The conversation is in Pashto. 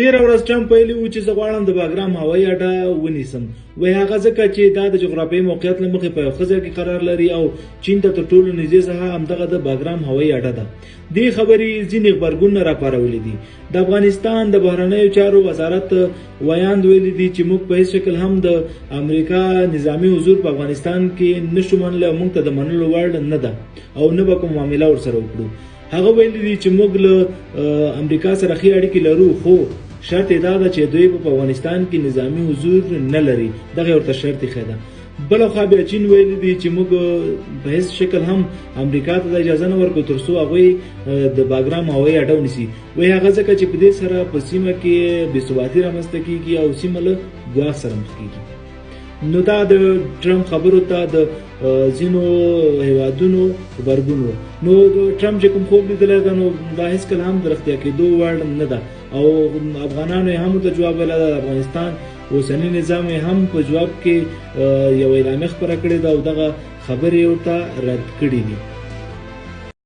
تېره ورځ ټرمپ ویلي وو چې زه غواړم د باګرام هوایي اډه ونیسم. وایي هغه ځکه چې دا د جغرافیایي موقعیت له مخې په یو ښه ځای کې قرار لري او چین ته تر ټولو نږدې ساحه همدغه د باګرام هوایي اډه ده. دې خبرې ځینې غبرګونونه راپارولي دي. د افغانستان د بهرنیو چارو وزارت ویاند ویلي دي چې موږ په هیڅ شکل هم د امریکا نظامي حضور په افغانستان کې نشو منلی او موږ ته د منلو وړ نه ده او نه به کوم معامله ورسره وکړو. هغه ویلي دي چې موږ له امریکا سره ښې اړیکې لرو، خو شرط یې دا ده چې دوی په افغانستان کې نظامي حضور نه لري. دغه ورته شرط ایښی ده. بله خوا بیا چین ویلي دي چې موږ په هیڅ شکل هم امریکا ته دا اجازه نه ورکوو تر څو هغوی د باګرام هوایي اډه ونیسي. وایي هغه ځکه چې په دې سره په سیمه کې بې ثباتي رامنځته کیږي او سیمه له ګواښ سره مخ کیږي. نو دا د ټرمپ خبرو ته د ځینو هیوادونو غبرګون و. نو د ټرمپ چې کوم خوب لیدلی ده، نو دا هیڅکله هم د رښتیا کېدو وړ نه ده او افغانانو یې هم ورته جواب ویلی ده. د افغانستان اوسني نظام یې هم په جواب کې یوه اعلامیه خپره کړې ده او دغه خبرې یې ورته رد کړې دي.